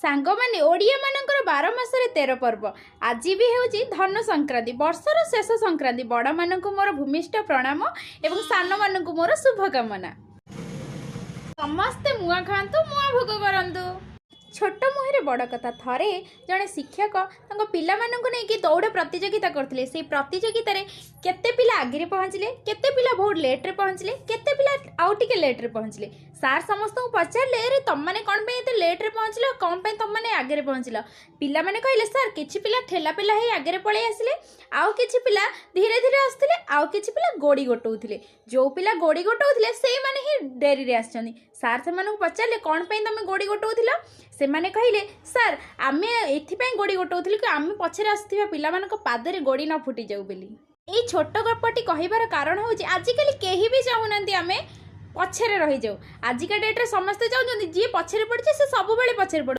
ସାଙ୍ଗମାନେ, ଓଡ଼ିଆମାନଙ୍କର 12 ମାସରେ 13 ପର୍ବ। ଆଜି ବି ହେଉଛି ଧନୁ ସଂକ୍ରାନ୍ତି, ବର୍ଷର ଶେଷ ସଂକ୍ରାନ୍ତି। ବଡ଼ମାନଙ୍କୁ ମୋର ଭୂମିଷ୍ଠ ପ୍ରଣାମ ଏବଂ ସାନମାନଙ୍କୁ ମୋର ଶୁଭକାମନା। ସମସ୍ତେ ମୁଆଁ ଖାଆନ୍ତୁ, ମୁଆଁ ଭୋଗ କରନ୍ତୁ। ଛୋଟ ମୁହଁରେ ବଡ଼ କଥା। ଥରେ ଜଣେ ଶିକ୍ଷକ ତାଙ୍କ ପିଲାମାନଙ୍କୁ ନେଇକି ଦୌଡ଼ ପ୍ରତିଯୋଗିତା କରୁଥିଲେ। ସେଇ ପ୍ରତିଯୋଗିତାରେ କେତେ ପିଲା ଆଗରେ ପହଞ୍ଚିଲେ, କେତେ ପିଲା ବହୁତ ଲେଟ୍ରେ ପହଞ୍ଚିଲେ, କେତେ ପିଲା ଆଉ ଟିକେ ଲେଟ୍ରେ ପହଞ୍ଚିଲେ। ସାର୍ ସମସ୍ତଙ୍କୁ ପଚାରିଲେ, "ଆରେ, ତମମାନେ କ'ଣ ପାଇଁ ଏତେ ଲେଟ୍ରେ ପହଞ୍ଚିଲ? କ'ଣ ପାଇଁ ତମମାନେ ଆଗରେ ପହଞ୍ଚିଲ?" ପିଲାମାନେ କହିଲେ, "ସାର୍, କିଛି ପିଲା ଠେଲା ପେଲା ହେଇ ଆଗରେ ପଳେଇ ଆସିଲେ, ଆଉ କିଛି ପିଲା ଧୀରେ ଧୀରେ ଆସୁଥିଲେ, ଆଉ କିଛି ପିଲା ଗୋଡ଼ି ଗୋଟଉଥିଲେ। ଯେଉଁ ପିଲା ଗୋଡ଼ି ଗୋଟଉଥିଲେ, ସେଇମାନେ ହିଁ ଡେରିରେ ଆସିଛନ୍ତି।" ସାର୍ ସେମାନଙ୍କୁ ପଚାରିଲେ, "କ'ଣ ପାଇଁ ତମେ ଗୋଡ଼ି ଗୋଟଉଥିଲ?" ସେମାନେ କହିଲେ, "ସାର୍, ଆମେ ଏଥିପାଇଁ ଗୋଡ଼ି ଗୋଟଉଥିଲୁ କି ଆମେ ପଛରେ ଆସୁଥିବା ପିଲାମାନଙ୍କ ପାଦରେ ଗୋଡ଼ି ନ ଫୁଟିଯାଉ ବୋଲି।" ଏଇ ଛୋଟ ଗପଟି କହିବାର କାରଣ ହେଉଛି, ଆଜିକାଲି କେହି ବି ଚାହୁଁନାହାନ୍ତି ଆମେ ପଛରେ ରହିଯାଉ। ଆଜିକା ଡେଟ୍ରେ ସମସ୍ତେ ଚାହୁଁଛନ୍ତି, ଯିଏ ପଛରେ ପଡ଼ିଛି ସେ ସବୁବେଳେ ପଛରେ ପଡ଼ୁ।